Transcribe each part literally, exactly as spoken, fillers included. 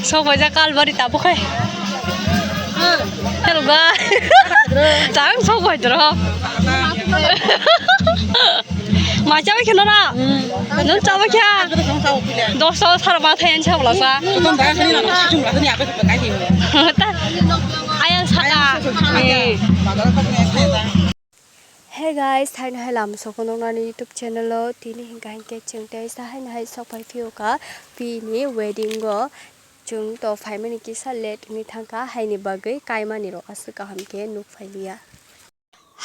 Sok baja kalbari tabuk hai. Helga. Tang sok bai dro. Ma chabai kheno na. Nun chabai kha. Dos ta sara ma thayan sa bla sa. Ayang saka. Hey guys, thaino hai lama soko noknani YouTube channel o tini hinka hinkhe chwng tei sa haino hai sok pai phiyokha pini wedding o chwng to phaimani kisa late wngwi thangkha haini bagwi kaimani rok aswk kaham khe nuk phailiya.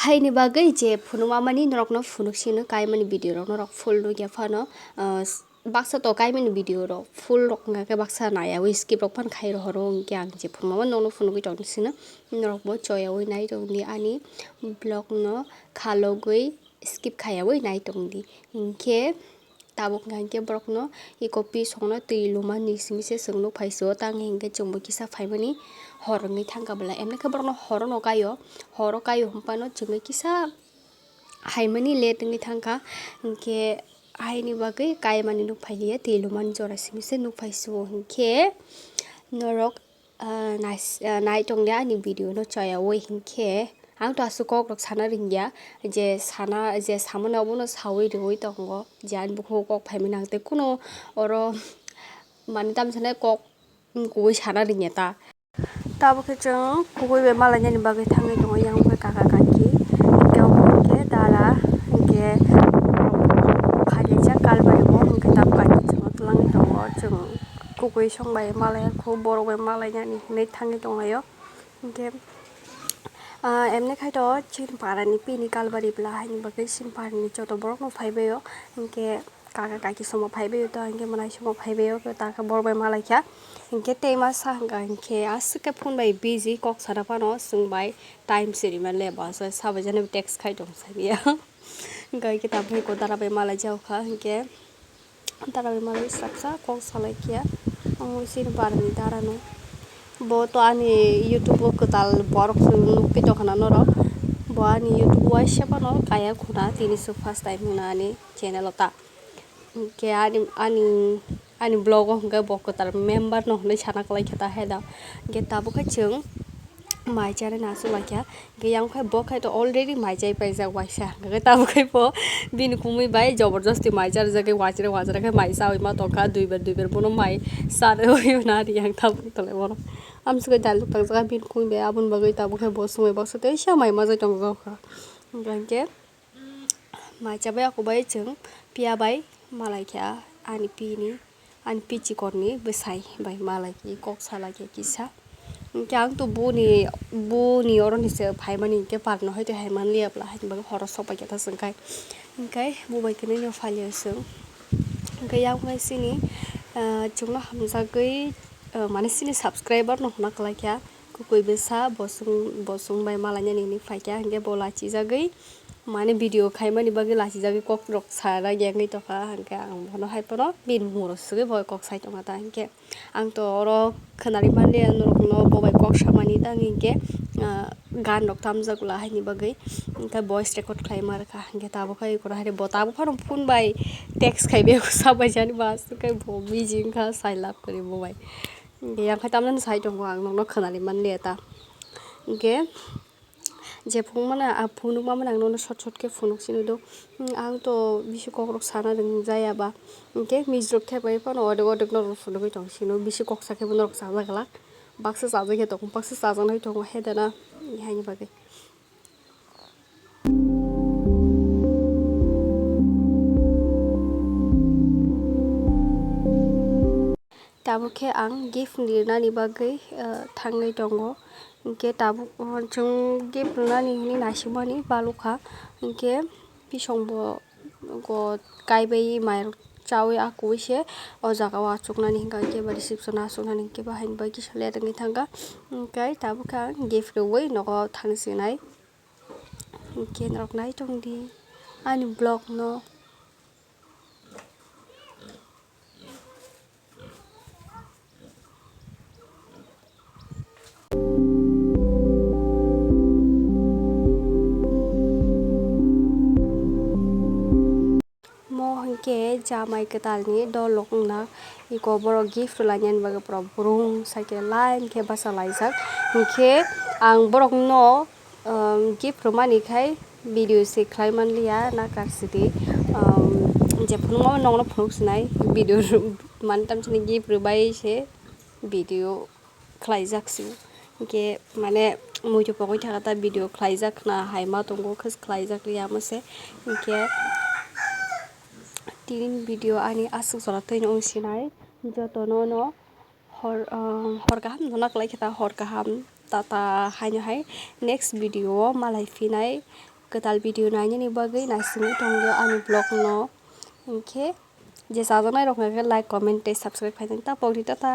Haini bagwi je phunukmamani norokno phunuk sino kaimani video rok norok full nukya phano, ah, baksa to kaimani video rok full rok wngkha khe baksa naiyawi skip rok phano khai rohoro, hwnkhe ang je phunukmamani nokno phunugwi tongni sino norokbo choyawi nai tongdi ani vlog no khalogwi skip khayawi nai tongdi, hinkhe tabuk hwnkha hinkhe borokno iko pisongno twi lumani simi se chwng nuk phai sio, tang hinkhe chwngbo kisa phaimani hor wngwi thangkha bwla, emni khe borokno horono kaio, horo kaio hwnphano chwngwi kisa haimani late wngwi thangkha, hinkhe haini bagwi kaimani nuk phailiya, twi lumani jora simi se nuk phai sio, hinkhe norok, ah, nais-, ah, nai tongdi ani video no choyawi, hinkhe ang to aswk kok rok sana ringya, je sana, je samani obono sawi riwi tongo, je ani bukhugo kok phaimani ang tei kuno oro manwi tamsa nai kok kubui sana ringya ta. Tabuk khe chwng kubui bai malainani bagwi thangwi tongo, yang bai kaka kaki, tei obo hwnkhe dara, hinkhe khaijak kalbari bo, hinkhe tabuk kaki chwngno twlangwi tongo, chwng kubui song bai malaiya kho, borok bai malainani hinwi thangwi tonglaio. Hinkhe, ah, emni khai to chini parani pini kalbari bwla haini bagwi chini parani joto borokno phaibaio, hinkhe kaka kaki somo phaibaio to, hinkhe mwnai somo phaibaio, to takhe borok bai malaikha, hinkhe tei masa hwnkha hinkhe aswk khe phone bai busy, kok sana phano chwng bai time se rima le, bo aswk sabai jani text khai tong sabiya. Hinkhe tabuk khe dara bai malai jaokha, hinkhe dara bai malai saksa kok salai khe, omo chini barani dara no. Bo to ani YouTube o kwtal borok se nukpi tongkha na norok. Bo ani YouTube o waisa phano kaya khuna, tini se first time hwna ani channel o ta. Hinkhe ani, ani, ani vlog o hwnkhe bo kwtal member no hwnwi sana kwlai khe ta hai da. Hinkhe tabuk khe chwng mai chanai na achuk lai kha. Hinkhe yang khai bo khai to already mai chai paijak waisa. Hinkhe tabuk khai bo bini kumui bai joborjosti mai charjagwi wachre wachre khe mai chawi ma tongkha. Duibar duibar bono mai charwi na ri yang tabuk tole bono. Amswk khe daluk tangjak bini kumui bai, aboni bagwi tabuk khai bo swngwi baksa teisa mai majai tongjak kha. Hinkhe Mai chabai ako bai chwng piya bai malai kha ani pini, ani pi chikorni bwsai bai malai kha, kok salai kha kisa. Hinkhe ang to boni, boni oroni se phaimani hinkhe parno hai twi hai manliya bwla, haini bagwi horo sok bai khe ta chwng khai. Hinkhe bo bai khe nini phailiya chwng. Hinkhe yang bai chini, ah, chwngno hamjagwi, ah, mane chini subscriber no hwnna kwlai kha. Kwkwi bwsa bosong, bosong bai malainani hinwi phaikha, hinkhe bo lachijagwi, mane video khaimani bagwi lachijagwi kokrok sana yengwi tongkha, hinkhe ang bono hai phano bini muro swgwi bo kok sai tongkha ta, hinkhe ang to oro khwnari manliya norokno bo bai kok samani ta, hinkhe, ah, gan rok tamjak bwla haini bagwi, hinkhe voice record khlaima rwkha, hinkhe tabuk hai kono hai bo tabuk phano phone bai text khai bego sabai jani ba aswk khe bo busy wngkha, sai lab kwrwi bo bai. Hinkhe yang khai tamjani sai tongo, ang nokno khwnani manliya ta. Hinkhe je phunukmani, ah, phunukmamani ang nokno short short khe phunuk sini do. Hmm, ang to bisi kokrok sana ringjaya ba. Hinkhe mijrok thepaiwi phano odek odek norok phunugwi tong sino. Bisi kok sakhe bo norok chajak glak. Baksa chajak khe tong, baksa chajaknai tongo, hedana haini bagwi. Tabuk khe ang gift rinani bagwi, eh, thangwi tongo. Hinkhe tabuk, oh, chwng gift rinani hinwi naisikmani balukha. Hinkhe bisongbo go kaibai mai chawi akui se o jaga o achuknani hinkhe ba reception o achuknani hinkhe ba haini bagwi kisa late wngwi thangkha. Hinkhe tabuk khe ang gift rwui nogo thangsinai. Hinkhe norok nai tongdi ani vlog no. Mo hinkhe Chamai kwtalni dolok wngna iko borok gift rwlainani bagwi borok brung sai khe line khe bachalaijak. Hinkhe ang borokno, um, gift rwmani khai video se khlai manliya, nakar sidi, um, je phunukma nokno phunuk sinai video rw-, mane tamsani gift rwbai se video khlaijak si. Hinkhe mane muitu pogwi thaka ta video khlaijak khna hai ma tongo, khe khlaijak liya mo se. Hinkhe tini video ani aswk jora twi wng sinai, jotono no hor, ah, hor kaham no na kwlai khe ta hor kaham tata haino hai next video o malai phinai kwtal video nainani bagwi naisingwi tongyo ani vlog no. Hinkhe je chajaknai rok hwnkhe like, comment tei subscribe khainani ta pokdi tata.